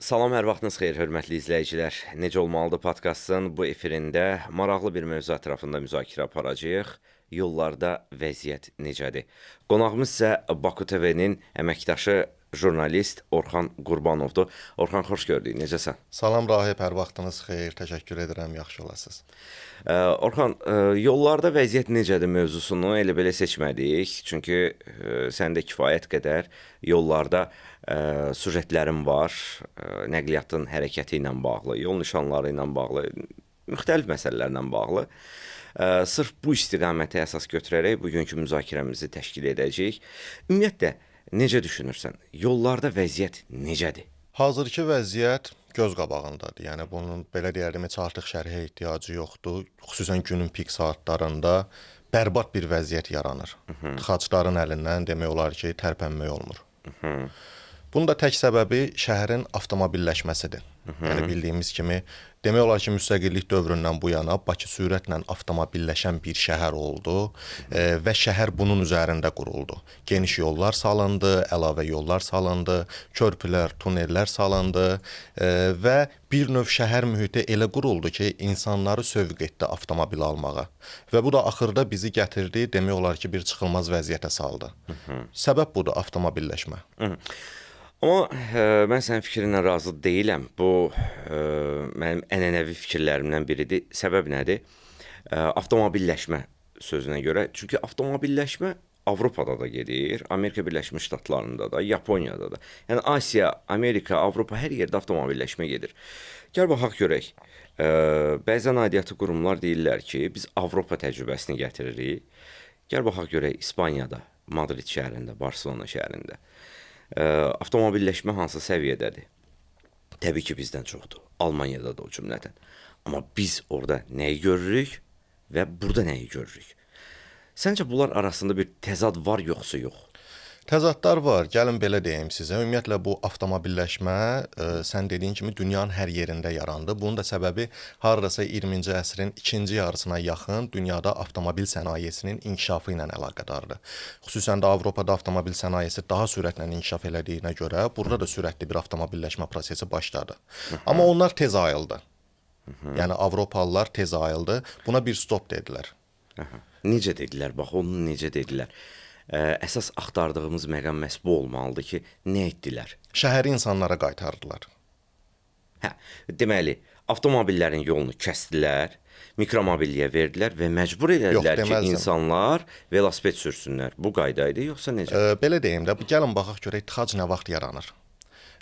Salam, hər vaxtınız xeyir, hörmətli izləyicilər. Necə olmalıdır podkastın bu efirində maraqlı bir mövzu ətrafında müzakirə aparacağıq. Yollarda vəziyyət necədir? Qonağımız isə Baku TV-nin əməkdaşı jurnalist Orxan Qurbanovdur. Orxan, xoş gördük. Necəsən? Salam Rahib, hər vaxtınız xeyir. Təşəkkür edirəm, yaxşı olasınız. Orxan, yollarda vəziyyət necədir mövzusunu elə belə seçmədik. Çünki səndə kifayət qədər yollarda süjetlərin var, nəqliyyatın hərəkəti ilə bağlı, yol nişanları ilə bağlı, müxtəlif məsələlərlə bağlı. Sırf bu istiqaməti əsas götürərək bugünkü müzakirəmizi təşkil edəcəyik. Ümumiyyətlə, necə düşünürsən, yollarda vəziyyət necədir? Hazırki vəziyyət göz qabağındadır. Yəni bunun belə deyərdim, heç artıq şərhə ehtiyacı yoxdur. Xüsusən günün pik saatlarında bərbad bir vəziyyət yaranır. Tıxacların əlindən demək olar ki, tərpənmək olmur. Bunun da tək səbəbi şəhərin avtomobilləşməsidir. Yəni bildiyimiz kimi demək olar ki, müstəqillik dövründən bu yana Bakı sürətlə avtomobilləşən bir şəhər oldu və şəhər bunun üzərində quruldu. Geniş yollar salındı, əlavə yollar salındı, körpülər, tunellər salındı və bir növ şəhər mühiti elə quruldu ki, insanları sövq etdi avtomobil almağa. Və bu da axırda bizi gətirdi, demək olar ki, bir çıxılmaz vəziyyətə saldı. Səbəb budur, avtomobilləşmə. Amma mən sənin fikrinlə razı deyiləm. Bu mənim ənənəvi fikirlərimdən biridir. Səbəb nədir? Avtomobilləşmə sözünə görə. Çünki avtomobilləşmə Avropada da gedir, Amerika Birləşmiş Ştatlarında da, Yaponiyada da. Yəni Asiya, Amerika, Avropa hər yerdə avtomobilləşmə gedir. Gəl baxaq görək. Bəzən aidiyyatı qurumlar deyirlər ki, biz Avropa təcrübəsini gətiririk. Gəl baxaq görək İspaniyada, Madrid şəhərində, Barselona şəhərində avtomobilləşmə hansı səviyyədədir? Təbii ki, bizdən çoxdur. Almaniyada da o cümlədən. Amma biz orada nəyi görürük və burada nəyi görürük? Səncə bunlar arasında bir təzad var yoxsa yox? Təzadlar var. Gəlin belə deyim sizə. Ümumiyyətlə bu avtomobilləşmə sən dediyin kimi dünyanın hər yerində yarandı. Bunun da səbəbi hardasa 20-ci əsrin ikinci yarısına yaxın dünyada avtomobil sənayesinin inkişafı ilə əlaqədardır. Xüsusən də Avropada avtomobil sənayesi daha sürətlə inkişaf elədiyinə görə burada da sürətli bir avtomobilləşmə prosesi başladı. Amma onlar tez ayıldı. Yəni Avropalılar tez ayıldı. Buna bir stop dedilər. Aha. Necə dedilər? Bax, onu necə dedilər? Əsas axtardığımız məqam məhz bu olmalıdır ki, nə etdilər? Şəhəri insanlara qaytardılar. Hə, deməli, avtomobillərin yolunu kəsdilər, mikromobilliyə verdilər və məcbur elədilər ki, insanlar velosiped sürsünlər. Bu qayda idi, yoxsa necə? Belə deyim də, gəlin baxaq görək tıxac nə vaxt yaranır.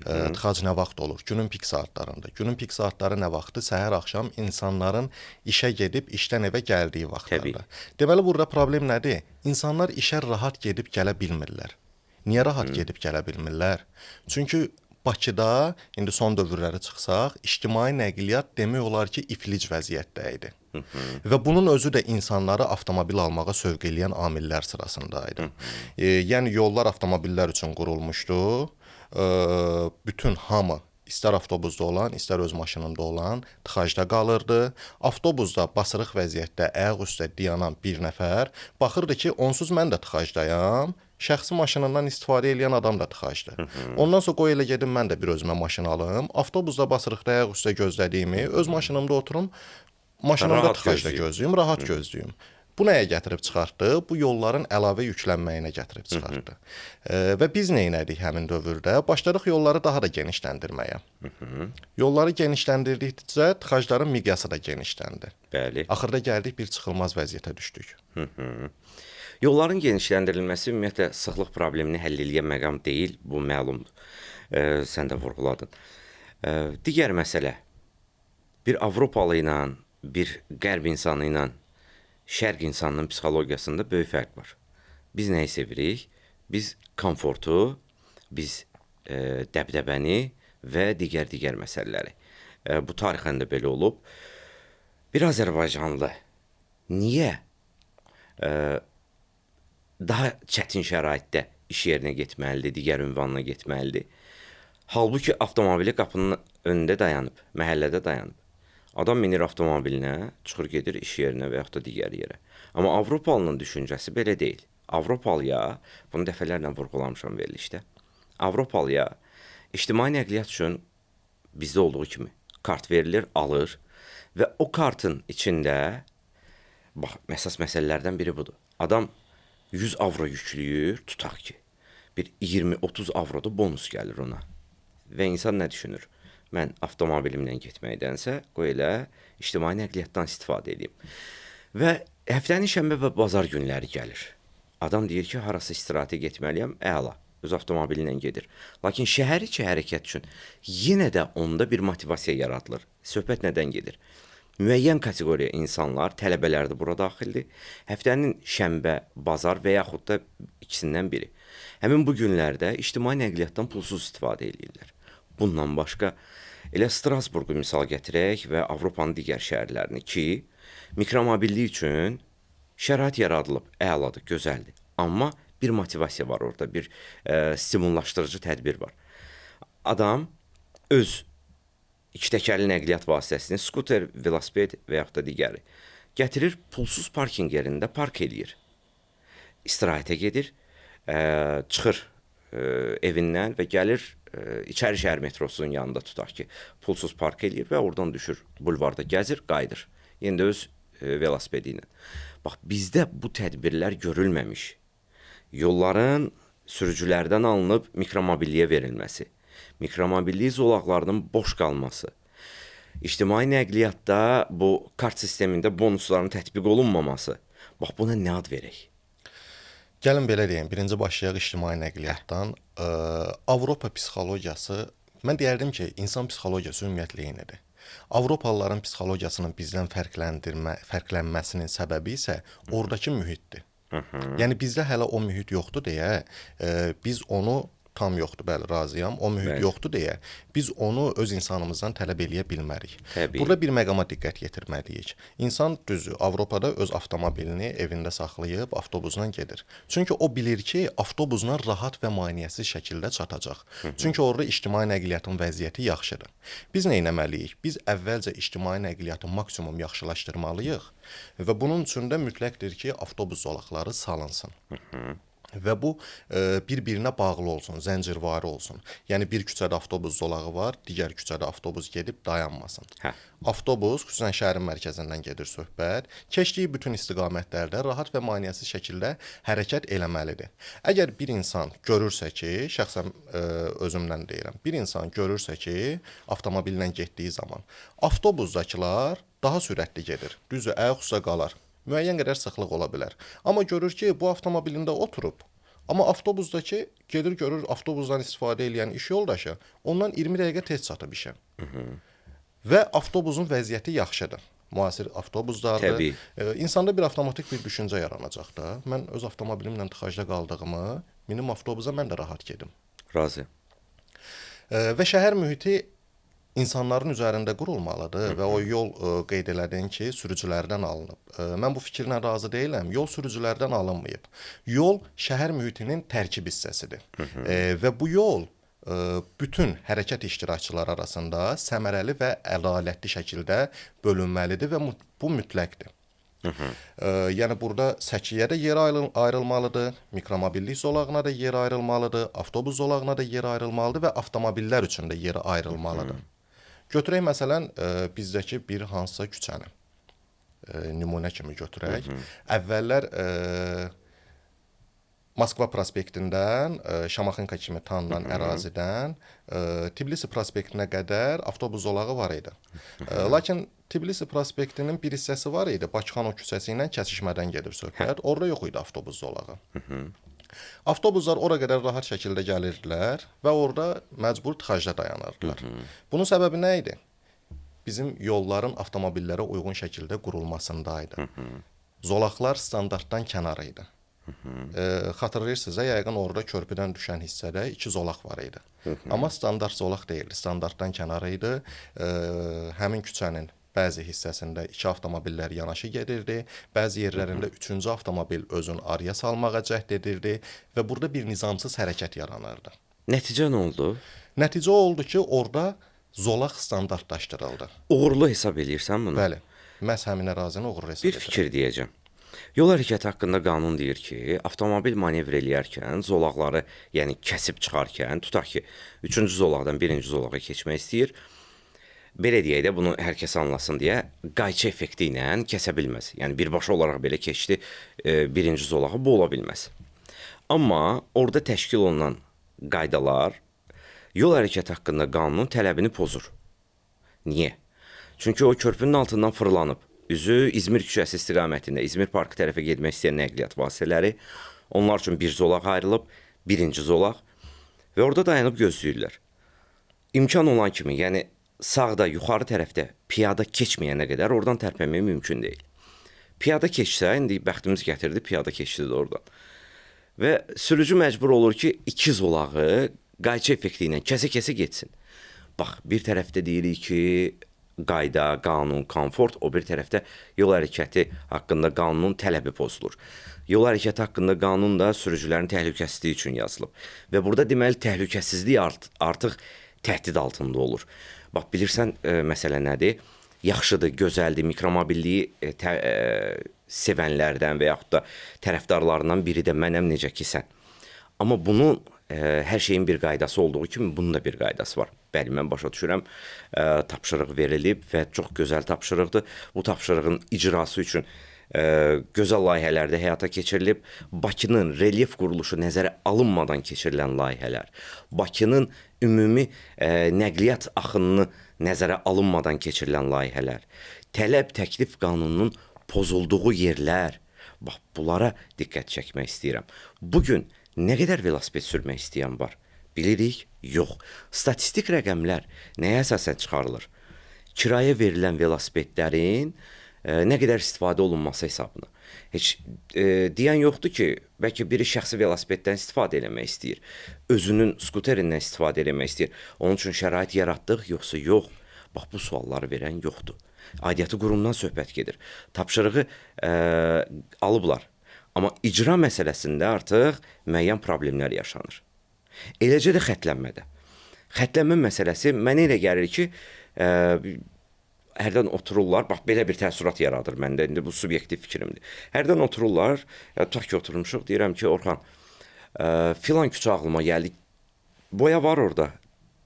Tıxac nə vaxt olur? Günün pik saatlarında. Günün pik saatları nə vaxtdır? Səhər, axşam insanların işə gedib işdən evə gəldiyi vaxtlarda. Təbii. Deməli burada problem nədir? İnsanlar işə rahat gedib gələ bilmirlər. Niyə rahat gedib gələ bilmirlər? Çünki Bakıda indi son dövrləri çıxsaq, ictimai nəqliyyat demək olar ki, iflic vəziyyətdə idi. Və bunun özü də insanları avtomobil almağa sövq eləyən amillər sırasında idi. Yəni yollar avtomobillər üçün qurulmuşdu. Bütün hamı, istər avtobusda olan, istər öz maşınında olan tıxacda qalırdı. Avtobusda basırıq vəziyyətdə ayaq üstə dayanan bir nəfər baxırdı ki, onsuz mən də tıxacdayam, şəxsi maşınından istifadə eləyən adam da tıxacdır. Ondan sonra qoy elə gedim mən də bir özümə maşın alım. Avtobusda basırıqda ayaq üstə gözlədiyimi, öz maşınımda oturum, maşınımda tıxacda gözləyim, rahat gözləyim. Bu nəyə gətirib çıxartdı? Bu yolların əlavə yüklənməyinə gətirib çıxartdı. Və biz nə etdik həmin dövrdə? Başladıq yolları daha da genişləndirməyə. Yolları genişləndirdikcə tıxacların miqyası da genişləndi. Bəli. Axırda gəldik bir çıxılmaz vəziyyətə düşdük. Yolların genişləndirilməsi ümumiyyətlə sıxlıq problemini həll eləyən məqam deyil, bu məlumdur. Sən də vurğuladın. Digər məsələ, bir Avropalı ilə, bir qərb insanı ilə Şərq insanının psixologiyasında böyük fərq var. Biz nəyi sevirik? Biz komfortu, biz dəbdəbəni və digər məsələləri. Bu tarixən də belə olub. Bir azərbaycanlı niyə daha çətin şəraitdə iş yerinə getməlidir, digər ünvanına getməlidir? Halbuki avtomobili qapının önündə dayanıb, məhəllədə dayanıb. Adam minir avtomobilinə, çıxır gedir iş yerinə və yaxud da digər yerə. Amma Avropalının düşüncəsi belə deyil. Avropalıya, bunu dəfələrlə vurğulamışam verilişdə, Avropalıya ictimai nəqliyyat üçün bizdə olduğu kimi kart verilir, alır və o kartın içində bax, əsas məsələlərdən biri budur. Adam 100 avro yükləyir, tutaq ki, bir 20-30 avroda bonus gəlir ona. Və insan nə düşünür? Mən avtomobilimlə getməkdənsə, qoy elə ictimai nəqliyyatdan istifadə edeyim. Və həftənin şənbə və bazar günləri gəlir. Adam deyir ki, harasa istirahətə getməliyəm, əla, öz avtomobili ilə gedir. Lakin şəhər içi hərəkət üçün yenə də onda bir motivasiya yaradılır. Söhbət nədən gedir? Müəyyən kateqoriya insanlar, tələbələr də bura daxildir. Həftənin şənbə, bazar və yaxud da ikisindən biri. Həmin bu günlərdə ictimai nəqliyyatdan pulsuz istifadə eləyirlər. Bundan başqa elə Strasburqu misal gətirək və Avropanın digər şəhərlərini ki, mikromobillik üçün şərait yaradılıb, əladır, gözəldir. Amma bir motivasiya var orada, bir stimullaşdırıcı tədbir var. Adam öz iki təkərli nəqliyyat vasitəsini, skuter, velosiped və yaxud da digəri gətirir, pulsuz parkinq yerində park eləyir. İstirahətə gedir, çıxır evindən və gəlir içəri şəhər metrosunun yanında tutaq ki, pulsuz park eləyir və oradan düşür, bulvarda gəzir, qayıdır. Yenə də öz velosipedi ilə. Bax, bizdə bu tədbirlər görülməmiş. Yolların sürücülərdən alınıb mikromobilliyə verilməsi, mikromobillik zolaqlarının boş qalması, ictimai nəqliyyatda bu kart sistemində bonusların tətbiq olunmaması. Bax, buna nə ad verək? Gəlin belə deyim, birinci başlayaq ictimai nəqliyyatdan. Avropa psixologiyası, mən deyərdim ki, insan psixologiyası ümumiyyətlə eynidir. Avropalıların psixologiyasının bizdən fərqlənməsinin səbəbi isə oradakı mühitdir. Yəni bizdə hələ o mühit yoxdur deyə biz onu tam yoxdur, bəli, razıyam. O mühit yoxdur deyə biz onu öz insanımızdan tələb eləyə bilmərik. Təbii. Burada bir məqama diqqət yetirməliyik. İnsan düzü Avropada öz avtomobilini evində saxlayıb avtobusla gedir. Çünki o bilir ki, avtobusla rahat və maneəsiz şəkildə çatacaq. Çünki orada ictimai nəqliyyatın vəziyyəti yaxşıdır. Biz nə etməliyik? Biz əvvəlcə ictimai nəqliyyatı maksimum yaxşılaşdırmalıyıq və bunun üçün də mütləqdir ki, avtobus zolaqları salınsın. Və bu bir-birinə bağlı olsun, zəncirvari olsun. Yəni bir küçədə avtobus zolağı var, digər küçədə avtobus gedib dayanmasın. Hə. Avtobus, xüsusən şəhərin mərkəzindən gedir söhbət, keçdiyi bütün istiqamətlərdə rahat və maneəsiz şəkildə hərəkət eləməlidir. Əgər bir insan görürsə ki, şəxsən özümdən deyirəm, bir insan görürsə ki, avtomobillə getdiyi zaman avtobusdakılar daha sürətli gedir, düzü ayaq üstə qalar. Müəyyən qədər sıxlıq ola bilər. Amma görür ki, bu avtomobilində oturub, amma avtobusdakı gedir görür avtobusdan istifadə eləyən iş yoldaşı ondan 20 dəqiqə tez çatıb işə. Və avtobusun vəziyyəti yaxşıdır. Müasir avtobuslardır. Təbii. İnsanda bir avtomatik bir düşüncə yaranacaq da. Mən öz avtomobilimlə tıxacda qaldığımı, minim avtobusa mən də rahat gedim. Razı. Və şəhər mühiti insanların üzərində qurulmalıdır və o yol qeyd elədin ki, sürücülərdən alınıb. Mən bu fikirlə razı deyiləm. Yol sürücülərdən alınmayıb. Yol şəhər mühitinin tərkib hissəsidir. Və bu yol bütün hərəkət iştirakçıları arasında səmərəli və ədalətli şəkildə bölünməlidir və bu mütləqdir. Yəni burada səkiyə də yer ayrılmalıdır, mikromobillik zolağına da yer ayrılmalıdır, avtobus zolağına da yer ayrılmalıdır və avtomobillər üçün də yer ayrılmalıdır. Götürək məsələn bizdəki bir hansısa küçəni nümunə kimi götürək. Əvvəllər Moskva prospektindən, Şamaxınka kimi tanınan ərazidən Tbilisi prospektinə qədər avtobus zolağı var idi. Lakin Tbilisi prospektinin bir hissəsi var idi, Bakıxanov küçəsi ilə kəsişmədən gedir söhbət. Orada yox idi avtobus zolağı. Avtobuslar ora qədər rahat şəkildə gəlirdilər və orada məcbur tıxacda dayanırdılar. Bunun səbəbi nə idi? Bizim yolların avtomobillərə uyğun şəkildə qurulmasındaydı. Zolaqlar standartdan kənarı idi. Xatırlayırsınız, yəqin orada körpüdən düşən hissədə iki zolaq var idi. Amma standart zolaq deyildi, standartdan kənarı idi. Həmin küçənin bəzi hissəsində iki avtomobillər yanaşı gedirdi, bəzi yerlərində üçüncü avtomobil özünü araya salmağa cəhd edirdi və burada bir nizamsız hərəkət yaranırdı. Nəticə nə oldu? Nəticə oldu ki, orada zolaq standartlaşdırıldı. Uğurlu hesab eləyirsən bunu? Bəli, məhz həmin ərazini uğurlu hesab edirəm. Bir fikir deyəcəm. Yol hərəkəti haqqında qanun deyir ki, avtomobil manevr eləyərkən, zolaqları, yəni kəsib çıxarkən, tutaq ki, üçüncü zolaqdan birinci zolağa keçmək istəyir, Belə deyək də, bunu hər kəs anlasın deyə, qayçı effekti ilə kəsə bilməz. Yəni birbaşa olaraq belə keçdi birinci zolağı, bu ola bilməz. Amma orada təşkil olunan qaydalar yol hərəkəti haqqında qanunun tələbini pozur. Niyə? Çünki o körpünün altından fırlanıb, üzü İzmir küçəsi istiqamətində İzmir parkı tərəfə getmək istəyən nəqliyyat vasitələri, onlar üçün bir zolaq ayrılıb, birinci zolaq və orada dayanıb gözləyirlər. İmkan olan kimi, yəni sağda, yuxarı tərəfdə piyada keçməyənə qədər oradan tərpənmək mümkün deyil. Piyada keçsə, indi bəxtimiz gətirdi, piyada keçdi də oradan. Və sürücü məcbur olur ki, iki zolağı qayçı effekti ilə kəsə-kəsə getsin. Bax, bir tərəfdə deyirik ki, qayda, qanun, komfort, o bir tərəfdə yol hərəkəti haqqında qanunun tələbi pozulur. Yol hərəkəti haqqında qanun da sürücülərin təhlükəsizliyi üçün yazılıb. Və burada deməli təhlükəsizlik artıq təhdid altında olur. Bax, bilirsən məsələ nədir? Yaxşıdır, gözəldir, mikromobilliyi sevənlərdən və yaxud da tərəfdarlarından biri də mənəm, necə ki sən. Amma bunun hər şeyin bir qaydası olduğu kimi bunun da bir qaydası var. Bəli, mən başa düşürəm, tapşırıq verilib və çox gözəl tapşırıqdır. Bu tapşırığın icrası üçün gözəl layihələr də həyata keçirilib. Bakının relyef quruluşu nəzərə alınmadan keçirilən layihələr, Bakının ümumi nəqliyyat axınını nəzərə alınmadan keçirilən layihələr, tələb təklif qanununun pozulduğu yerlər, bax, bunlara diqqət çəkmək istəyirəm. Bugün nə qədər velosiped sürmək istəyən var? Bilirik? Yox. Statistik rəqəmlər nəyə əsasən çıxarılır? Kirayə verilən velosipedlərin nə qədər istifadə olunması hesabına. Heç deyən yoxdur ki, bəlkə biri şəxsi velosipeddən istifadə eləmək istəyir, özünün skuterindən istifadə eləmək istəyir. Onun üçün şərait yaratdıq, yoxsa yox? Bax, bu sualları verən yoxdur. Aidiyyatı qurumdan söhbət gedir. Tapşırığı alıblar. Amma icra məsələsində artıq müəyyən problemlər yaşanır. Eləcə də xətlənmədə. Xətlənmə məsələsi mənə elə gəlir ki, hərdən otururlar, bax, belə bir təəssürat yaradır məndə, indi bu subyektiv fikrimdir. Hərdən otururlar, tutaq ki, oturmuşuq, deyirəm ki, Orxan, filan küçə ağlıma gəldi, boya var orada.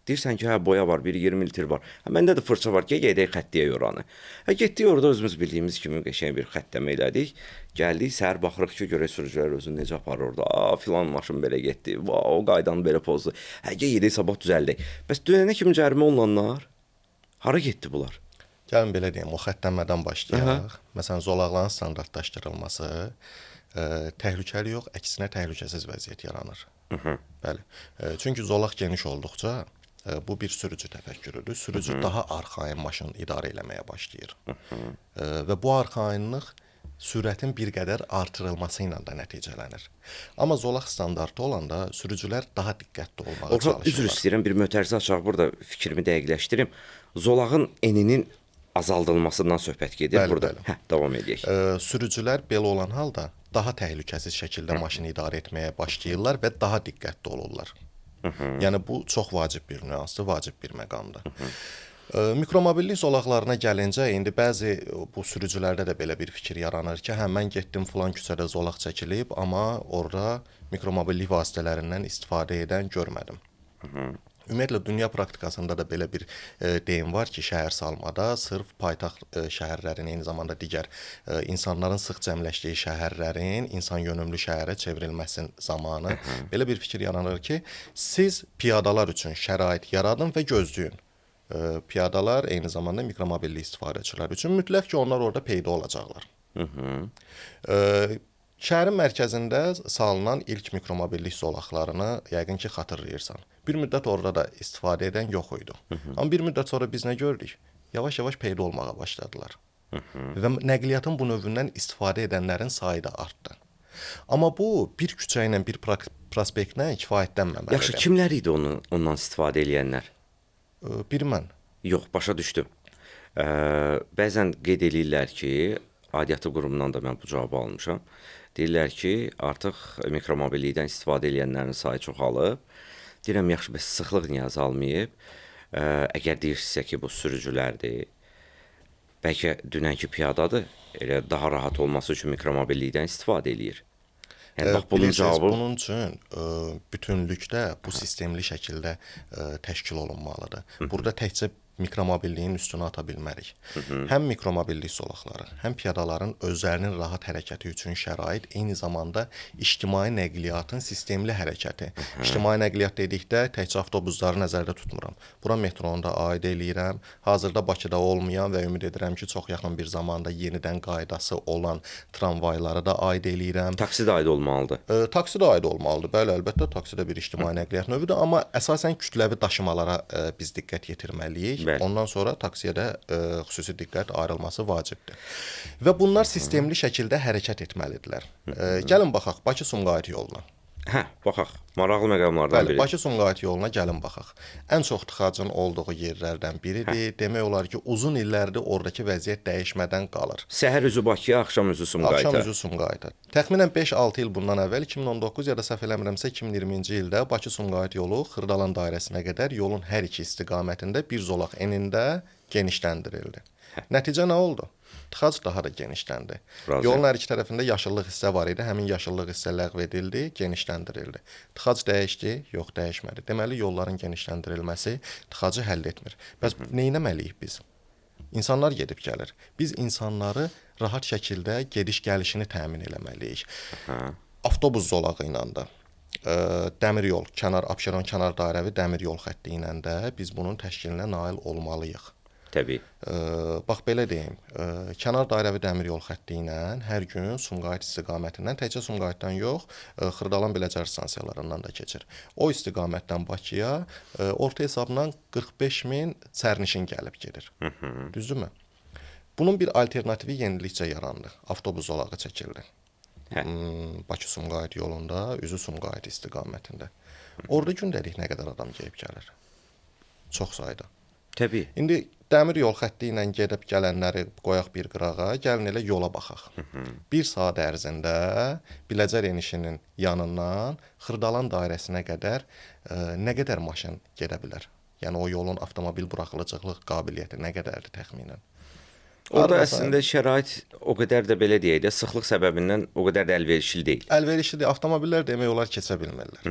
Deyirsən ki, hə, boya var, 1,20 litr var. Hə, məndə də fırça var ki, gedək xəttiyək oranı. Hə, getdik orada özümüz bildiyimiz kimi qəşəng bir xəttləmə elədik. Gəldik, səhər baxırıq ki, görək sürücülər özünü necə aparır orada. A, filan maşın belə getdi, va, o qaydanı belə pozdu. Hə, gedək, sabah düzəldək. Bəs dünənə kimi cərimə olunanlar, hara getdi bunlar? Gəlin belə deyim, o xəttləmədən başlayaq. Məsələn, zolaqların standartlaşdırılması təhlükəli yox, əksinə təhlükəsiz vəziyyət yaranır. Bəli. Çünki zolaq geniş olduqca bu bir sürücü təfəkkürüdür. Sürücü daha arxayın maşın idarə eləməyə başlayır. Və bu arxayınlıq sürətin bir qədər artırılması ilə də nəticələnir. Amma zolaq standartı olanda sürücülər daha diqqətli olmağa çalışırlar. Üzr istəyirəm, bir mötərizə açaq, burada fikrimi dəqiqləşdirim. Zolağın eninin azaldılmasından söhbət gedir. Bəli, burada. Bəli. Hə, davam edək. Sürücülər belə olan halda daha təhlükəsiz şəkildə maşını idarə etməyə başlayırlar və daha diqqətli olurlar. Yəni bu çox vacib bir nüansdır, vacib bir məqamdır. Mikromobillik zolaqlarına gəlincə, indi bəzi bu sürücülərdə də belə bir fikir yaranır ki, hə, mən getdim filan küçədə zolaq çəkilib, amma orada mikromobillik vasitələrindən istifadə edən görmədim. Ümumiyyətlə, dünya praktikasında da belə bir deyim var ki, şəhər salmada sırf paytaxt şəhərlərin, eyni zamanda digər insanların sıx cəmləşdiyi şəhərlərin insan yönümlü şəhərə çevrilməsin zamanı belə bir fikir yaranır ki, siz piyadalar üçün şərait yaradın və gözləyin. Piyadalar eyni zamanda mikromobillik istifadəçiləri üçün mütləq ki, onlar orada peyda olacaqlar. Şəhərin mərkəzində salınan ilk mikromobillik zolaqlarını yəqin ki, xatırlayırsan. Bir müddət orada da istifadə edən yox idi. Amma bir müddət sonra biz nə gördük? Yavaş-yavaş peyda olmağa başladılar. Və nəqliyyatın bu növündən istifadə edənlərin sayı da artdı. Amma bu bir küçə ilə, bir prospektlə kifayətlənməməlidir. Yaxşı, kimlər idi ondan istifadə eləyənlər? Bir mən. Yox, başa düşdüm. Bəzən qeyd eləyirlər ki, aidiyyatı qurumundan da mən bu cavabı almışam. Deyirlər ki, artıq mikromobillikdən istifadə eləyənlərin sayı çoxalıb. Deyirəm, yaxşı, bəs sıxlıq niyə azalmayıb? Əgər deyirsinizsə ki, bu sürücülərdir, bəlkə dünənki piyadadır, elə daha rahat olması üçün mikromobillikdən istifadə eləyir. Yəni, bax, bunun cavabı... Bunun üçün bütünlükdə bu sistemli şəkildə təşkil olunmalıdır. Burada təkcə mikromobilliyin üstünə ata bilmərik. Həm mikromobillik zolaqları, həm piyadaların özlərinin rahat hərəkəti üçün şərait, eyni zamanda ictimai nəqliyyatın sistemli hərəkəti. İctimai nəqliyyat dedikdə təkcə avtobusları nəzərdə tutmuram. Bura metronu da aid eləyirəm. Hazırda Bakıda olmayan və ümid edirəm ki, çox yaxın bir zamanda yenidən qaydası olan tramvaylara da aid eləyirəm. Taksi də aid olmalıdır. Taksi də aid olmalıdır. Bəli, əlbəttə taksi də bir ictimai nəqliyyat növüdür, amma əsasən kütləvi daşımalara biz diqqət yetirməliyik. Bəli. Ondan sonra taksiyə də xüsusi diqqət ayrılması vacibdir. Və bunlar sistemli şəkildə hərəkət etməlidirlər. Gəlin baxaq Bakı-Sumqayıt yoluna. Hə, baxaq. Maraqlı məqamlardan Bəli, biri. Bakı-Sumqayıt yoluna gəlin baxaq. Ən çox tıxacın olduğu yerlərdən biridir. Demək olar ki, uzun illərdir oradakı vəziyyət dəyişmədən qalır. Səhər üzü Bakıya, axşam üzü Sumqayıta. Axşam üzü Sumqayıta. Təxminən 5-6 il bundan əvvəl 2019 ya da səhv eləmirəmsə 2020-ci ildə Bakı-Sumqayıt yolu Xırdalan dairəsinə qədər yolun hər iki istiqamətində bir zolaq enində genişləndirildi. Nəticə nə oldu? Tıxac daha da genişləndi. Razıyam. Yolun hər iki tərəfində yaşıllıq hissə var idi. Həmin yaşıllıq hissə ləğv edildi, genişləndirildi. Tıxac dəyişdi? Yox, dəyişmədi. Deməli, yolların genişləndirilməsi tıxacı həll etmir. Bəs nə etməliyik biz? İnsanlar gedib gəlir. Biz insanları rahat şəkildə gediş-gəlişini təmin eləməliyik. Avtobus zolağı ilə də, dəmir yol, kənar Abşeron kənar dairəvi dəmir yol xətti ilə də biz bunun təşkilinə nail olmalıyıq. Təbii. Bax belə deyim, kənar dairəvi dəmir yol xətti ilə hər gün Sumqayıt istiqamətindən, təkcə Sumqayıtdan yox, Xırdalan Biləcər stansiyalarından da keçir. O istiqamətdən Bakıya orta hesabla 45 min sərnişin gəlib gedir. Düzdürmü? Bunun bir alternativi yenilikcə yarandı. Avtobus zolağı çəkildi. Hə. Bakı-Sumqayıt yolunda, üzü Sumqayıt istiqamətində. Orada gündəlik nə qədər adam gəlib gəlir? Çox sayda. Təbii. İndi dəmir yol xətti ilə gedib gələnləri qoyaq bir qırağa, gəlin elə yola baxaq. Bir saat ərzində Biləcər enişinin yanından Xırdalan dairəsinə qədər nə qədər maşın gedə bilər? Yəni o yolun avtomobil buraxılıcılıq qabiliyyəti nə qədərdir təxminən? Orada Hardasa əslində şərait o qədər də belə deyək də sıxlıq səbəbindən o qədər də əlverişli deyil. Əlverişlidir. Avtomobillər demək olar keçə bilmirlər.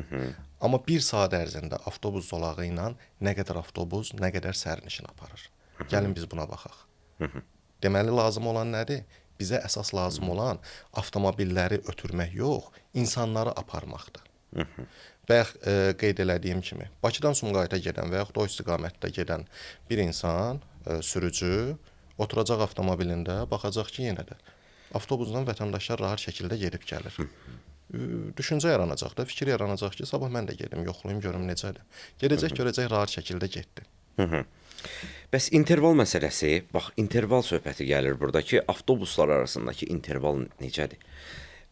Amma bir saat ərzində avtobus zolağı ilə nə qədər avtobus, nə qədər sərnişin aparır. Gəlin biz buna baxaq. Deməli lazım olan nədir? Bizə əsas lazım olan avtomobilləri ötürmək yox, insanları aparmaqdır. Bayaq qeyd elədiyim kimi, Bakıdan Sumqayıta gedən və yaxud o istiqamətdə gedən bir insan, sürücü oturacaq avtomobilində, baxacaq ki, yenə də avtobusla vətəndaşlar rahat şəkildə gedib gəlir. Düşüncə yaranacaq da, fikir yaranacaq ki, sabah mən də gedim, yoxlayım, görüm necədir. Gedəcək, görəcək, rahat şəkildə getdi. Bəs interval məsələsi, bax, interval söhbəti gəlir burada ki, avtobuslar arasındakı interval necədir?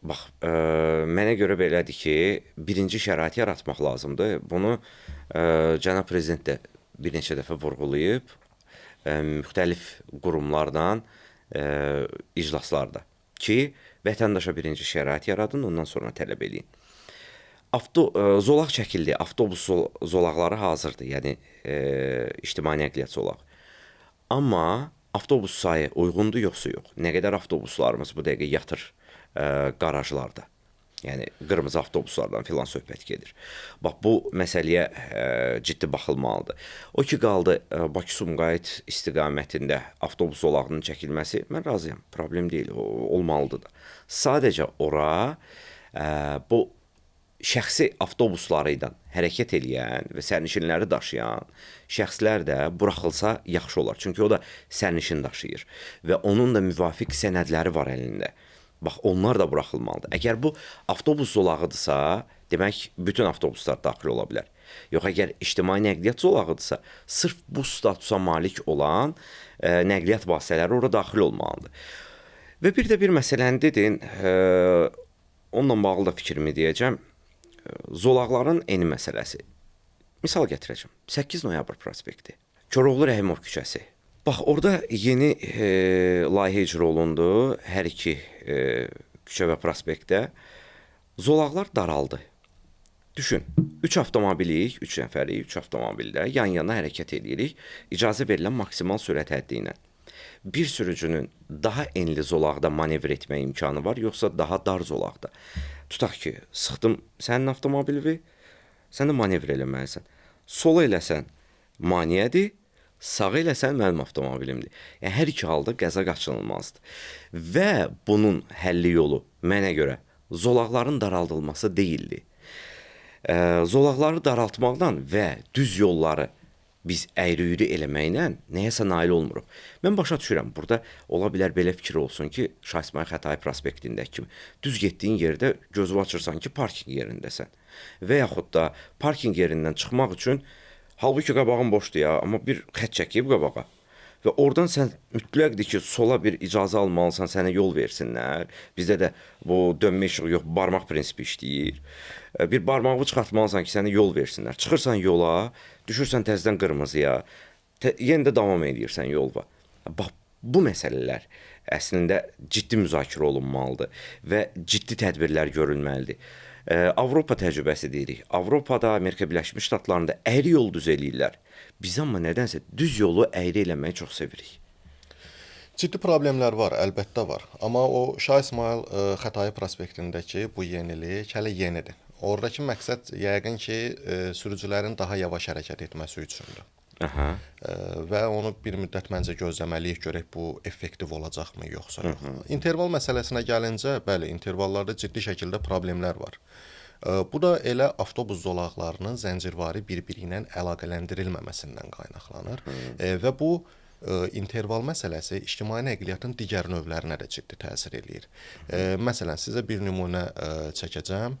Bax, mənə görə belədir ki, birinci şərait yaratmaq lazımdır. Bunu cənab prezident də bir neçə dəfə vurğulayıb, müxtəlif qurumlardan iclaslarda ki, vətəndaşa birinci şərait yaradın, ondan sonra tələb eləyin. Zolaq çəkildi, avtobus zolaqları hazırdır, yəni ictimai nəqliyyat zolağı. Amma avtobus sayı uyğundur, yoxsa yox? Nə qədər avtobuslarımız bu dəqiqə yatır qarajlarda? Yəni qırmızı avtobuslardan filan söhbət gedir. Bax, bu məsələyə ciddi baxılmalıdır. O ki qaldı Bakı-Sumqayıt istiqamətində avtobus zolağının çəkilməsi, mən razıyam, problem deyil, olmalıdır da. Sadəcə ora bu şəxsi avtobusları ilə hərəkət eləyən və sərnişinləri daşıyan şəxslər də buraxılsa yaxşı olar. Çünki o da sərnişin daşıyır və onun da müvafiq sənədləri var əlində. Bax, onlar da buraxılmalıdır. Əgər bu avtobus zolağıdırsa, demək bütün avtobuslar daxil ola bilər. Yox, əgər ictimai nəqliyyat zolağıdırsa, sırf bu statusa malik olan nəqliyyat vasitələri ora daxil olmalıdır. Və bir də bir məsələni dedin, onunla bağlı da fikrimi deyəcəm. Zolaqların eni məsələsi. Misal gətirəcəm. 8 noyabr prospekti, Koroğlu Rəhimov küçəsi. Bax, orada yeni layihə icra olundu hər iki küçə və prospektdə. Zolaqlar daraldı. Düşün, 3 avtomobilik, 3 nəfərik, 3 avtomobildə yan-yana hərəkət edirik icazə verilən maksimal sürət həddi ilə. Bir sürücünün daha enli zolaqda manevr etmə imkanı var, yoxsa daha dar zolaqda. Tutaq ki, sıxdım sənin avtomobilini, sən də manevr eləməlisən. Sola eləsən maneədir, Sağ eləsən mənim avtomobilimdir. Yəni hər iki halda qəza qaçınılmazdır. Və bunun həlli yolu mənə görə zolaqların daraldılması deyildi. Zolaqları daraltmaqdan və düz yolları biz əyri-üyrü eləməklə nəyəsə nail olmuruq. Mən başa düşürəm, burada ola bilər belə fikir olsun ki, Şah İsmayıl Xətai prospektindəki kimi düz getdiyin yerdə gözünü açırsan ki, parkinq yerindəsən. Və yaxud da parkinq yerindən çıxmaq üçün halbuki qabağın boşdur ya, amma bir xətt çəkib qabağa. Və oradan sən mütləqdir ki, sola bir icazə almalısan, sənə yol versinlər. Bizdə də bu dönmə işığı yox, barmaq prinsipi işləyir. Bir barmağını çıxartmalısan ki, sənə yol versinlər. Çıxırsan yola, düşürsən təzədən qırmızıya, yenə də davam eləyirsən yolva. Bax, bu məsələlər əslində ciddi müzakirə olunmalıdır və ciddi tədbirlər görülməlidir. Avropa təcrübəsi deyirik. Avropada, Amerika Birləşmiş Ştatlarında əyri yol düz eləyirlər. Biz amma nədənsə düz yolu əyri eləməyi çox sevirik. Ciddi problemlər var, əlbəttə var. Amma o Şah İsmayıl Xətai prospektindəki bu yenilik hələ yenidir. Oradakı məqsəd yəqin ki, sürücülərin daha yavaş hərəkət etməsi üçündür. Aha. Və onu bir müddət məncə gözləməliyik, görək bu effektiv olacaqmı, yoxsa yox. İnterval məsələsinə gəlincə, bəli, intervallarda ciddi şəkildə problemlər var. Bu da elə avtobus zolaqlarının zəncirvari bir-biri ilə əlaqələndirilməməsindən qaynaqlanır. Və bu interval məsələsi ictimai nəqliyyatın digər növlərinə də ciddi təsir eləyir. Məsələn, sizə bir nümunə çəkəcəm.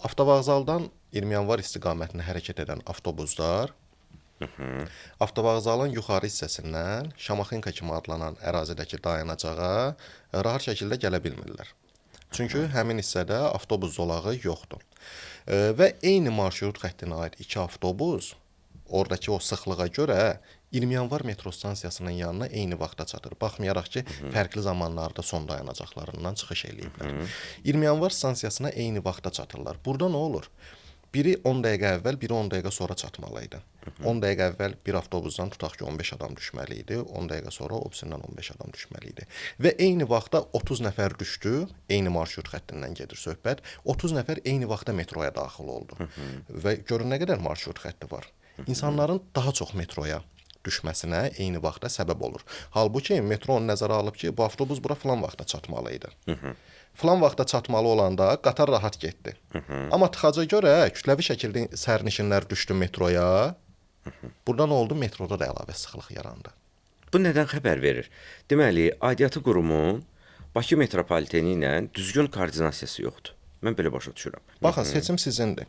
Avtovağzaldan 20 yanvar istiqamətinə hərəkət edən avtobuslar avtovağzalın yuxarı hissəsindən Şamaxınka kimi adlanan ərazidəki dayanacağa rahat şəkildə gələ bilmirlər. Çünki həmin hissədə avtobus zolağı yoxdur. Və eyni marşrut xəttinə aid iki avtobus oradakı o sıxlığa görə 20 yanvar metro stansiyasının yanına eyni vaxtda çatır. Baxmayaraq ki, fərqli zamanlarda son dayanacaqlarından çıxış eləyiblər. 20 yanvar stansiyasına eyni vaxtda çatırlar. Burada nə olur? Biri 10 dəqiqə əvvəl, biri 10 dəqiqə sonra çatmalı idi. 10 dəqiqə əvvəl bir avtobusdan tutaq ki, 15 adam düşməli idi, 10 dəqiqə sonra o birisindən 15 adam düşməli idi. Və eyni vaxtda 30 nəfər düşdü, eyni marşrut xəttindən gedir söhbət. 30 nəfər eyni vaxtda metroya daxil oldu. Və görün nə qədər marşrut xətti var. İnsanların daha çox metroya düşməsinə eyni vaxtda səbəb olur. Halbuki metro onu nəzərə alıb ki, bu avtobus bura filan vaxtda çatmalı idi. Filan vaxtda çatmalı olanda qatar rahat getdi. Amma tıxaca görə kütləvi şəkildə sərnişinlər düşdü metroya. Burada nə oldu? Metroda da əlavə sıxlıq yarandı. Bu nədən xəbər verir? Deməli, aidiyyatı qurumun Bakı metropoliteni ilə düzgün koordinasiyası yoxdur. Mən belə başa düşürəm. Baxın, seçim sizindir.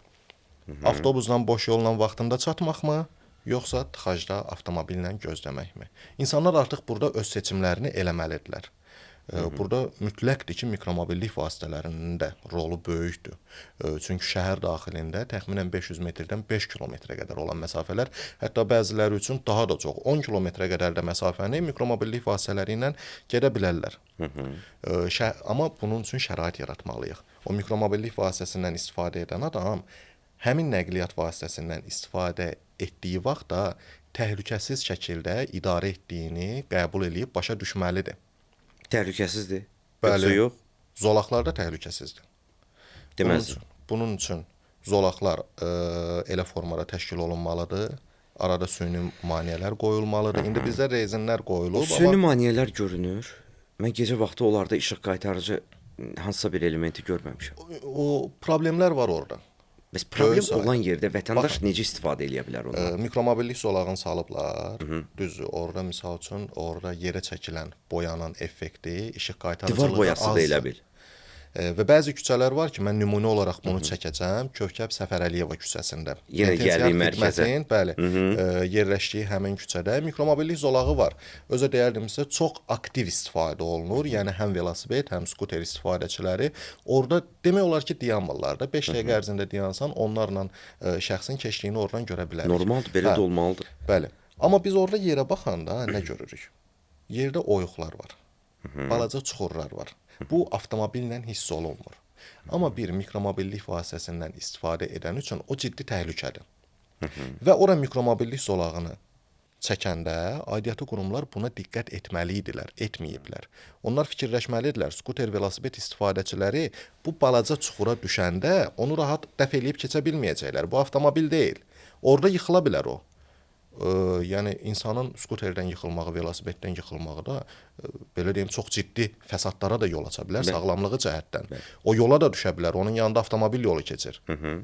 Avtobusla boş yolla vaxtında çatmaqmı, yoxsa tıxacda avtomobillə gözləməkmi? İnsanlar artıq burada öz seçimlərini eləməlidirlər. Burada mütləqdir ki, mikromobillik vasitələrinin də rolu böyükdür. Çünki şəhər daxilində təxminən 500 metrdən 5 kilometrə qədər olan məsafələr, hətta bəziləri üçün daha da çox, 10 kilometrə qədər də məsafəni mikromobillik vasitələri ilə gedə bilərlər. Amma bunun üçün şərait yaratmalıyıq. O mikromobillik vasitəsindən istifadə edən adam həmin nəqliyyat vasitəsindən istifadə etdiyi vaxtda təhlükəsiz şəkildə idarə etdiyini qəbul eləyib başa düşməlidir. Təhlükəsizdir. Bəli. Yoxsa yox? Zolaqlarda təhlükəsizdir. Deməzdim. Bunun üçün zolaqlar elə formada təşkil olunmalıdır. Arada süni maneələr qoyulmalıdır. İndi bizdə rezinlər qoyulub. O süni maneələr görünür. Mən gecə vaxtı onlarda işıq qaytarıcı hansısa bir elementi görməmişəm. O problemlər var orada. Bəs problem olan yerdə vətəndaş necə istifadə eləyə bilər ondan? Mikromobillik zolağını salıblar. Düzdür, orada misal üçün orada yerə çəkilən boyanın effekti, işıq qaytarıcılığı divar boyası da elə bil. Və bəzi küçələr var ki, mən nümunə olaraq bunu çəkəcəm. Kövkəb Səfərəliyeva küçəsində. Yenə gəldik mərkəzə. Bəli, yerləşdiyi həmin küçədə mikromobillik zolağı var. Özə deyərdim sizə, çox aktiv istifadə olunur. Yəni həm velosiped, həm skuter istifadəçiləri orada demək olar ki, dayanmırlar da. 5 dəqiqə ərzində dayansan, onlarla şəxsin keçdiyini oradan görə bilərik. Normaldır, belə də olmalıdır. Bəli. Amma biz orada yerə baxanda nə görürük? Yerdə oyuqlar var. Balaca çuxurlar var. Bu avtomobillə hiss olunmur. Amma bir mikromobillik vasitəsindən istifadə edən üçün o ciddi təhlükədir. Və ora mikromobillik zolağını çəkəndə aidiyyatı qurumlar buna diqqət etməli idilər, etməyiblər. Onlar fikirləşməlidirlər. Skuter, velosiped istifadəçiləri bu balaca çuxura düşəndə onu rahat dəf eləyib keçə bilməyəcəklər. Bu avtomobil deyil. Orada yıxıla bilər o. Yəni insanın skuterdən yıxılmağı, velosipeddən yıxılmağı da belə deyim, çox ciddi fəsadlara da yol aça bilər, sağlamlığı cəhətdən. Bəli. O yola da düşə bilər, onun yanında avtomobil yolu keçir. Hı -hı.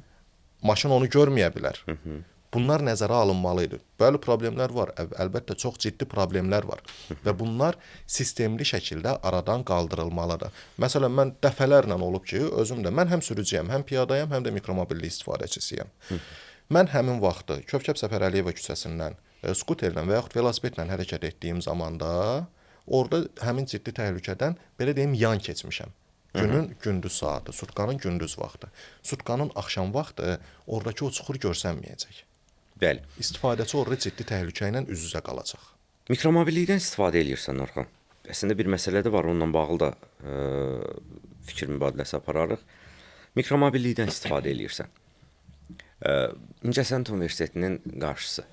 Maşın onu görməyə bilər. Hı -hı. Bunlar nəzərə alınmalı idi. Bəli, problemlər var. Əlbəttə çox ciddi problemlər var və bunlar sistemli şəkildə aradan qaldırılmalıdır. Məsələn, mən dəfələrlə olub ki, özüm də mən həm sürücüyəm, həm piyadayam, həm də mikromobillik istifadəçisiyəm. Hı. Mən həmin vaxtı Kövkəb Səfərəliyeva küçəsindən skuterlə və yaxud velosipedlə hərəkət etdiyim zamanda orada həmin ciddi təhlükədən belə deyim yan keçmişəm. Günün gündüz saatı, sutkanın gündüz vaxtı, sutkanın axşam vaxtı oradakı o çuxur görsənməyəcək. Bəli. İstifadəçi orada ciddi təhlükə ilə üz-üzə qalacaq. Mikromobillikdən istifadə eləyirsən, Orxan. Əslində bir məsələ də var, onunla bağlı da fikir mübadiləsi apararıq. Mikromobillikdən istifadə eləyirsən. İncəsənət Universitetinin qarşısı,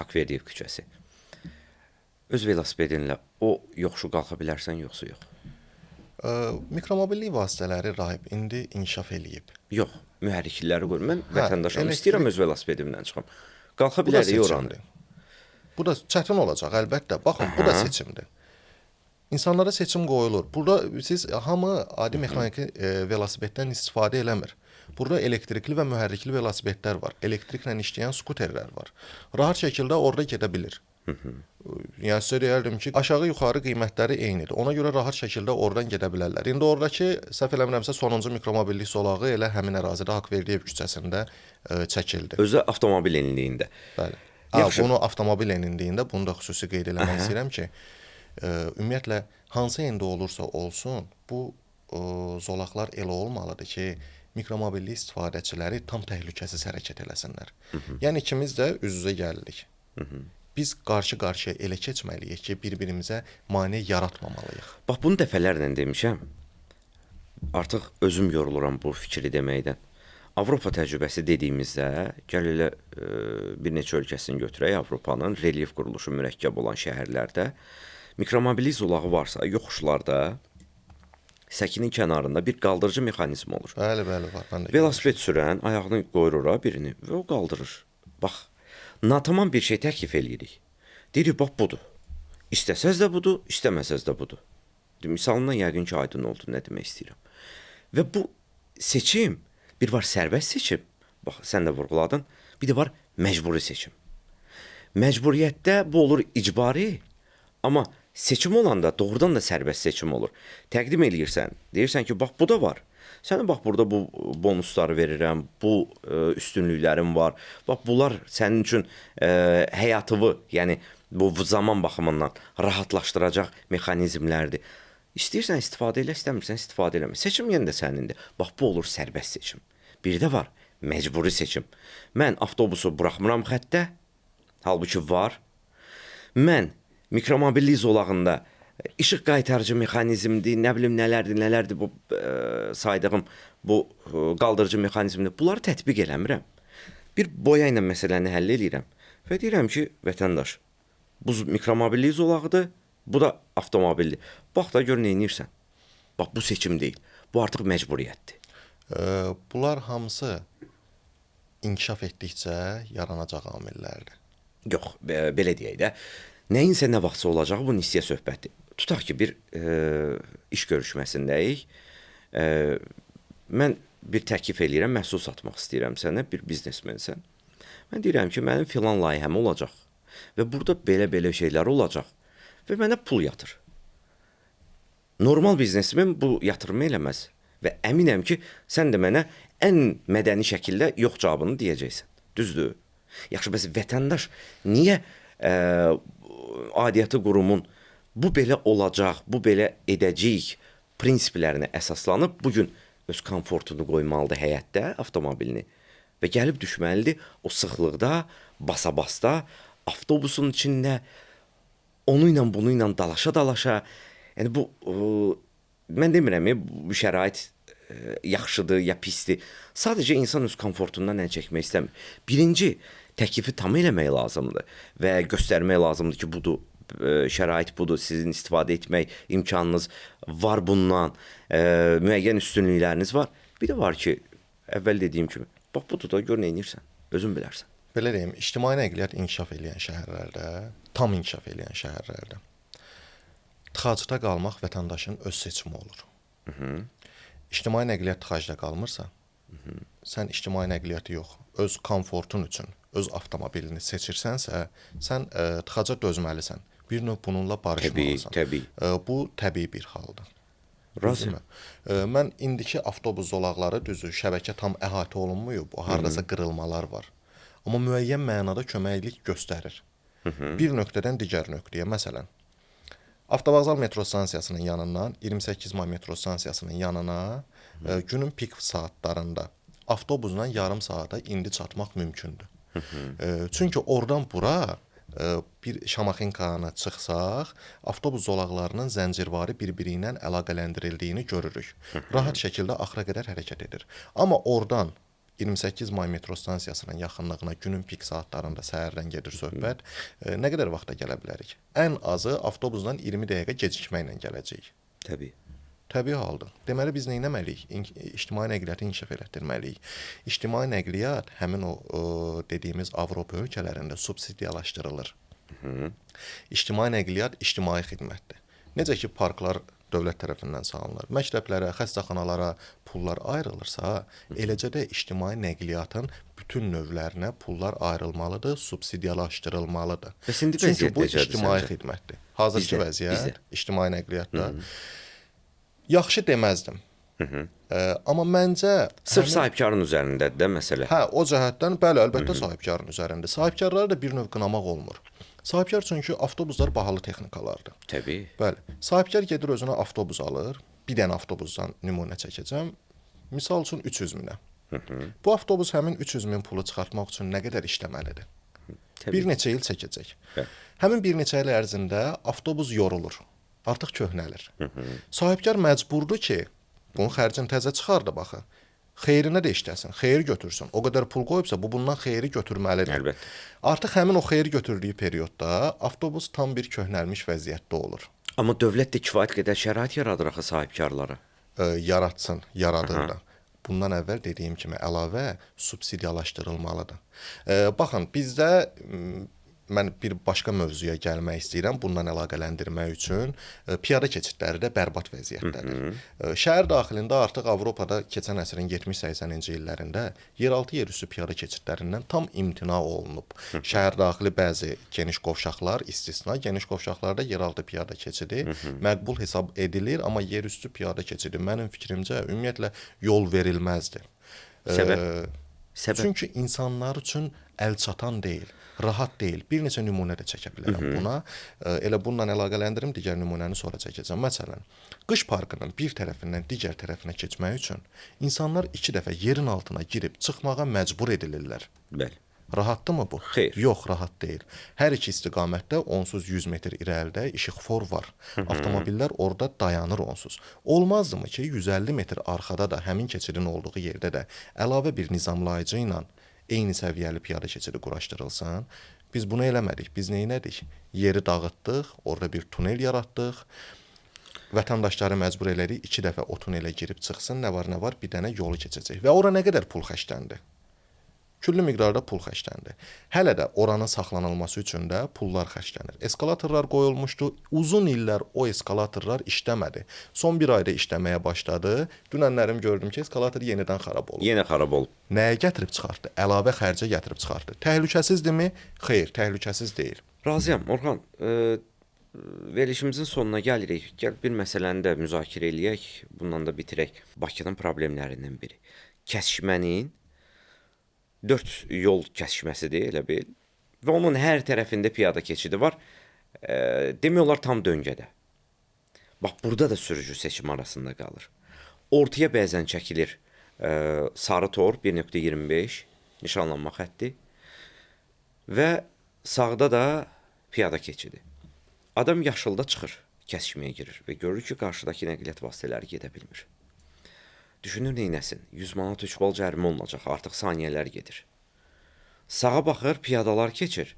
Haqverdiyev küçəsi. Öz velosipedinlə o yoxuşu qalxa bilərsən, yoxsa yox? Mikromobillik vasitələri Rahib indi inkişaf eləyib. Yox, mühərrikləri qoyur. Mən vətəndaşam, istəyirəm öz velosipedimlə çıxam. Qalxa bilərik oranı. Bu da çətin olacaq əlbəttə. Baxın, bu da seçimdir. İnsanlara seçim qoyulur. Burada siz hamı adi mexaniki velosipeddən istifadə eləmir. Burada elektrikli və mühərrikli velosipedlər var. Elektriklə işləyən skuterlər var. Rahat şəkildə orada gedə bilir. Yəni sizə deyərdim ki, aşağı-yuxarı qiymətləri eynidir. Ona görə rahat şəkildə oradan gedə bilərlər. İndi oradakı, səhv eləmirəmsə, sonuncu mikromobillik zolağı elə həmin ərazidə Haqverdiyev küçəsində çəkildi. Özü avtomobil enliyində. Bəli. Bunu avtomobil enliyində, bunu da xüsusi qeyd eləmək istəyirəm ki, ümumiyyətlə hansı endə olursa olsun, bu zolaqlar elə olmalıdır ki, mikromobillik istifadəçiləri tam təhlükəsiz hərəkət eləsinlər. Yəni ikimiz də üz-üzə gəlirik. Biz qarşı-qarşıya elə keçməliyik ki, bir-birimizə mane yaratmamalıyıq. Bax, bunu dəfələrlə demişəm. Artıq özüm yoruluram bu fikri deməkdən. Avropa təcrübəsi dediyimizdə, gəl elə bir neçə ölkəsini götürək, Avropanın relyef quruluşu mürəkkəb olan şəhərlərdə mikromobillik zolağı varsa, yoxuşlarda səkinin kənarında bir qaldırıcı mexanizm olur. Bəli, bəli, var. Mən də velosiped sürən ayağını qoyur ora birini və o qaldırır. Bax, natamam bir şey təklif eləyirik. Deyirik, bax budur. İstəsəz də budur, istəməsəz də budur. Misalından yəqin ki, aydın oldu nə demək istəyirəm. Və bu seçim, bir var sərbəst seçim, bax sən də vurğuladın, bir də var məcburi seçim. Məcburiyyətdə bu olur icbari, amma seçim olanda doğrudan da sərbəst seçim olur. Təqdim eləyirsən, deyirsən ki, bax bu da var. Sənə bax burada bu bonusları verirəm, bu üstünlüklərim var. Bax bunlar sənin üçün həyatını, yəni bu zaman baxımından rahatlaşdıracaq mexanizmlərdir. İstəyirsən istifadə elə, istəmirsən istifadə eləmə. Seçim yenə də sənindir. Bax bu olur sərbəst seçim. Bir də var məcburi seçim. Mən avtobusu buraxmıram xəttə, halbuki var. Mən mikromobillik zolağında işıq qaytarıcı mexanizmdir, nə bilim nələrdir, nələrdir bu saydığım bu qaldırıcı mexanizmdir. Bunları tətbiq eləmirəm. Bir boya ilə məsələni həll eləyirəm və deyirəm ki, vətəndaş, bu mikromobillik zolağıdır, bu da avtomobildir. Bax da gör nə edirsən. Bax bu seçim deyil. Bu artıq məcburiyyətdir. Bunlar hamısı inkişaf etdikcə yaranacaq amillərdir. Yox, belə deyək də. Nəyinsə nə vaxtsa olacağı bu nisyə söhbətdir. Tutaq ki, bir iş görüşməsindəyik. Mən bir təklif eləyirəm, məhsul satmaq istəyirəm sənə, bir biznesmensən. Mən deyirəm ki, mənim filan layihəm olacaq və burada belə-belə şeylər olacaq və mənə pul yatır. Normal biznesmen bu yatırımı eləməz və əminəm ki, sən də mənə ən mədəni şəkildə yox cavabını deyəcəksən. Düzdür? Yaxşı, bəs vətəndaş niyə aidiyyatı qurumun bu belə olacaq, bu belə edəcəyik prinsiplərinə əsaslanıb bugün öz komfortunu qoymalıdır həyətdə avtomobilini və gəlib düşməlidir o sıxlıqda, basa-basda, avtobusun içində, onu ilə bunu ilə dalaşa-dalaşa. Yəni bu, mən demirəm, bu şərait yaxşıdır ya pisdir. Sadəcə insan öz komfortundan əl çəkmək istəmir. Birinci, təklifi tam eləmək lazımdır və göstərmək lazımdır ki, budur, şərait budur, sizin istifadə etmək imkanınız var bundan, müəyyən üstünlükləriniz var. Bir də var ki, əvvəl dediyim kimi, bax budur da, gör nə edirsən, özün bilərsən. Belə deyim, ictimai nəqliyyat inkişaf eləyən şəhərlərdə, tam inkişaf eləyən şəhərlərdə tıxacda qalmaq vətəndaşın öz seçimi olur. İctimai nəqliyyat tıxacda qalmırsa, sən ictimai nəqliyyatı yox, öz komfortun üçün öz avtomobilini seçirsənsə, sən tıxaca dözməlisən. Bir növ bununla barışmalısan. Təbii, təbii. Bu təbii bir haldır. Razıyam. Mən indiki avtobus zolaqları düzdür, şəbəkə tam əhatə olunmayıb, hardasa qırılmalar var. Amma müəyyən mənada köməklik göstərir. Bir nöqtədən digər nöqtəyə, məsələn, Avtovağzal metro stansiyasının yanından 28 may metro stansiyasının yanına günün pik saatlarında avtobusla yarım saata indi çatmaq mümkündür. Çünki oradan bura bir Şamaxinkanı çıxsaq, avtobus zolaqlarının zəncirvari bir-biri ilə əlaqələndirildiyini görürük. Rahat şəkildə axıra qədər hərəkət edir. Amma oradan 28 may metro stansiyasının yaxınlığına günün pik saatlarında səhərdən gedir söhbət, nə qədər vaxta gələ bilərik? Ən azı avtobusla 20 dəqiqə gecikməklə gələcəyik. Təbii. Təbii haldır. Deməli biz nə etməliyik? İctimai nəqliyyatı inkişaf elətdirməliyik. İctimai nəqliyyat həmin o dediyimiz Avropa ölkələrində subsidiyalaşdırılır. İctimai nəqliyyat ictimai xidmətdir. Necə ki parklar dövlət tərəfindən salınır, məktəblərə, xəstəxanalara pullar ayrılırsa, eləcə də ictimai nəqliyyatın bütün növlərinə pullar ayrılmalıdır, subsidiyalaşdırılmalıdır. Bəs indi Çünki vəziyyət bu necədir ictimai səncə? xidmətdir. Hazırki vəziyyət ictimai nəqliyyatda yaxşı deməzdim. Amma məncə sırf sahibkarın üzərindədir də məsələ. Hə, o cəhətdən bəli, əlbəttə sahibkarın üzərində. Sahibkarları da bir növ qınamaq olmur. Sahibkar çünki avtobuslar bahalı texnikalardır. Təbii. Bəli. Sahibkar gedir özünə avtobus alır. Bir dənə avtobusdan nümunə çəkəcəm. Misal üçün 300 minə. Bu avtobus həmin 300 min pulu çıxartmaq üçün nə qədər işləməlidir? Təbii. Bir neçə il çəkəcək. Bəli. Həmin bir neçə il ərzində avtobus yorulur. Artıq köhnəlir. Sahibkar məcburdur ki, bunun xərcini təzə çıxardı baxı. Xeyrinə də işləsin, xeyir götürsün. O qədər pul qoyubsa, bu bundan xeyri götürməlidir. Əlbəttə. Artıq həmin o xeyri götürdüyü periodda avtobus tam bir köhnəlmiş vəziyyətdə olur. Amma dövlət də kifayət qədər şərait yaradır axı sahibkarlara. Yaratsın, yaradır da. Bundan əvvəl dediyim kimi əlavə subsidiyalaşdırılmalıdır. Baxın, bizdə mən bir başqa mövzuya gəlmək istəyirəm, bundan əlaqələndirmək üçün piyada keçidləri də bərbad vəziyyətdədir. Şəhər daxilində artıq Avropada keçən əsrin 70-80-ci illərində yeraltı, yerüstü piyada keçidlərindən tam imtina olunub. Şəhər daxili bəzi geniş qovşaqlar istisna, geniş qovşaqlarda yeraltı piyada keçidi məqbul hesab edilir, amma yerüstü piyada keçidi mənim fikrimcə ümumiyyətlə yol verilməzdi. Səbəb? Səbəb? Çünki insanlar üçün əlçatan deyil, rahat deyil. Bir neçə nümunə də çəkə bilərəm buna. Elə bununla əlaqələndirim, digər nümunəni sonra çəkəcəm. Məsələn, qış parkının bir tərəfindən digər tərəfinə keçmək üçün insanlar 2 dəfə yerin altına girib çıxmağa məcbur edilirlər. Bəli. Rahatdırmı bu? Xeyr. Yox, rahat deyil. Hər iki istiqamətdə onsuz 100 metr irəlidə işıqfor var. Avtomobillər orada dayanır onsuz. Olmazdımı ki, 150 metr arxada da həmin keçidin olduğu yerdə də əlavə bir nizamlayıcı ilə eyni səviyyəli piyada keçidi quraşdırılsın? Biz bunu eləmədik. Biz nə etdik? Yeri dağıtdıq, orada bir tunel yaratdıq. Vətəndaşları məcbur elədik 2 dəfə o tunelə girib çıxsın, nə var nə var bir dənə yolu keçəcək. Və ora nə qədər pul xərcləndi? Küllü miqdarda pul xərcləndi. Hələ də oranın saxlanılması üçün də pullar xərclənir. Eskalatorlar qoyulmuşdu. Uzun illər o eskalatorlar işləmədi. Son bir ayda işləməyə başladı. Dünənlərim gördüm ki, eskalator yenidən xarab olub. Yenə xarab olub. Nəyə gətirib çıxartdı? Əlavə xərcə gətirib çıxartdı. Təhlükəsizdirmi? Xeyr, təhlükəsiz deyil. Razıyam, Orxan. Verilişimizin sonuna gəlirik. Gəl bir məsələni də müzakirə eləyək, bundan da bitirək. Bakının problemlərindən biri. Kəsişmənin 4 yol kəsişməsidir elə bil. Və onun hər tərəfində piyada keçidi var. Demək olar tam döngədə. Bax, burada da sürücü seçimi arasında qalır. Ortaya bəzən çəkilir sarı tor 1.25 nişanlanma xətti və sağda da piyada keçidi. Adam yaşılda çıxır, kəsişməyə girir və görür ki, qarşıdakı nəqliyyat vasitələri gedə bilmir. Düşünür neynəsin? 100 manat 3 bal cərimə olunacaq, artıq saniyələr gedir. Sağa baxır, piyadalar keçir.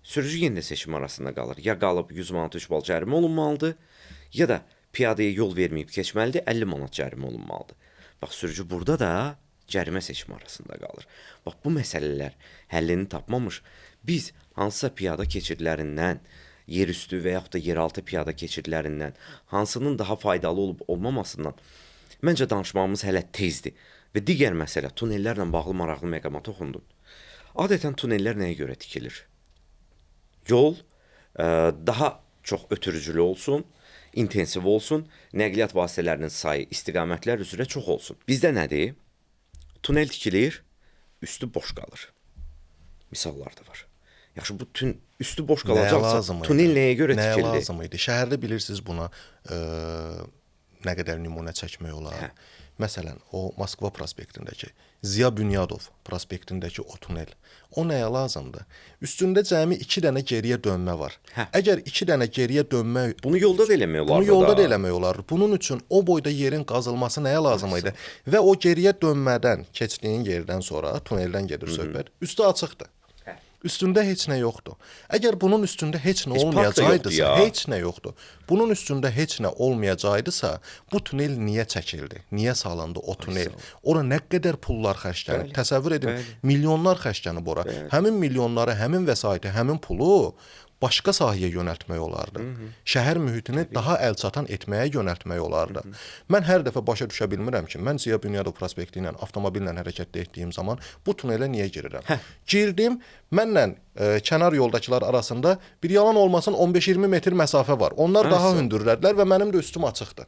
Sürücü yenə də seçim arasında qalır. Ya qalıb 100 manat 3 bal cərimə olunmalıdır, ya da piyadaya yol verməyib keçməlidir, 50 manat cərimə olunmalıdır. Bax, sürücü burada da cərimə seçimi arasında qalır. Bax, bu məsələlər həllini tapmamış biz hansısa piyada keçidlərindən, yerüstü və yaxud da yeraltı piyada keçidlərindən, hansının daha faydalı olub olmamasından məncə danışmağımız hələ tezdir. Və digər məsələ, tunellərlə bağlı maraqlı məqama toxundun. Adətən tunellər nəyə görə tikilir? Yol daha çox ötürücülü olsun, intensiv olsun, nəqliyyat vasitələrinin sayı istiqamətlər üzrə çox olsun. Bizdə nədir? Tunel tikilir, üstü boş qalır. Misallar da var. Yaxşı, bu üstü boş qalacaqsa, tunel nəyə görə tikildi? Nəyə lazım idi? Şəhərdə bilirsiniz buna nə qədər nümunə çəkmək olar. Hə. Məsələn, o Moskva prospektindəki, Ziya Bünyadov prospektindəki o tunel, o nəyə lazımdır? Üstündə cəmi 2 dənə geriyə dönmə var. Hə. Əgər 2 dənə geriyə dönmə... Bunu yolda da eləmək olardı. Bunu yolda da eləmək olardı. Bunun üçün o boyda yerin qazılması nəyə lazım idi? Və o geriyə dönmədən, keçdiyin yerdən sonra, tuneldən gedir söhbət, üstü açıqdır. Üstündə heç nə yoxdur. Əgər bunun üstündə heç nə olmayacaqdısa, heç nə yoxdur. Bunun üstündə heç nə olmayacaqdısa, bu tunel niyə çəkildi? Niyə salındı o tunel? Ora nə qədər pullar xərclənib? Təsəvvür edin, milyonlar xərclənib ora. Bəli. Həmin milyonları, həmin vəsaiti, həmin pulu başqa sahəyə yönəltmək olardı. Şəhər mühitini daha əlçatan etməyə yönəltmək olardı. Mən hər dəfə başa düşə bilmirəm ki, mən Ziya Bünyadov prospekti ilə avtomobillə hərəkət etdiyim zaman bu tunelə niyə girirəm? Hə. Girdim, mənlə kənar yoldakılar arasında bir yalan olmasın 15-20 metr məsafə var. Onlar daha hündürlədilər və mənim də üstüm açıqdır.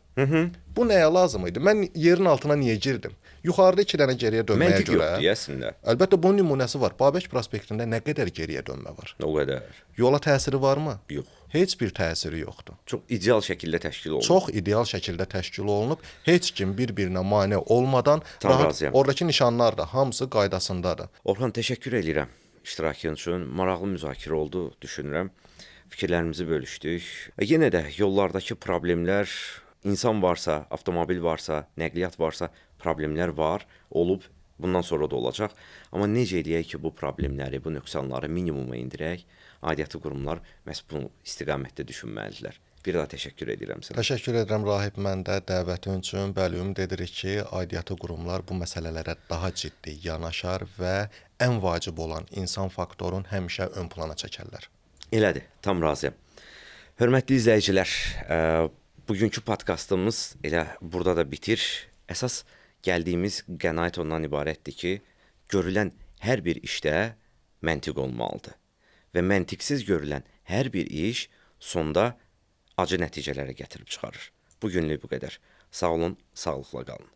Bu nəyə lazım idi? Mən yerin altına niyə girdim? Yuxarıda 2 dənə geriyə dönməyə məntiq görə. Məntiq yoxdur əslində. Əlbəttə bunun nümunəsi var. Babək prospektində nə qədər geriyə dönmə var? O qədər. Yola təsiri varmı? Yox. Heç bir təsiri yoxdur. Çox ideal şəkildə təşkil olunub. Çox ideal şəkildə təşkil olunub. Heç kim bir-birinə mane olmadan rahat, oradakı nişanlar da hamısı qaydasındadır. Orxan, təşəkkür edirəm iştirakın üçün. Maraqlı müzakirə oldu, düşünürəm. Fikirlərimizi bölüşdük. Yenə də yollardakı problemlər, insan varsa, avtomobil varsa, nəqliyyat varsa, problemlər var, olub, bundan sonra da olacaq. Amma necə eləyək ki, bu problemləri, bu nöqsanları minimuma indirək? Aidiyyatı qurumlar məhz bu istiqamətdə düşünməlidirlər. Bir daha təşəkkür edirəm sənə. Təşəkkür edirəm Rahib, mən də dəvətin üçün. Bəli, ümid edirik ki, aidiyyatı qurumlar bu məsələlərə daha ciddi yanaşar və ən vacib olan insan faktorunu həmişə ön plana çəkərlər. Elədir, tam razıyam. Hörmətli izləyicilər, bugünkü podkastımız elə burada da bitir. Əsas gəldiyimiz qənaət ondan ibarətdir ki, görülən hər bir işdə məntiq olmalıdır. Və məntiqsiz görülən hər bir iş sonda acı nəticələrə gətirib çıxarır. Bugünlük bu qədər. Sağ olun, sağlıqla qalın.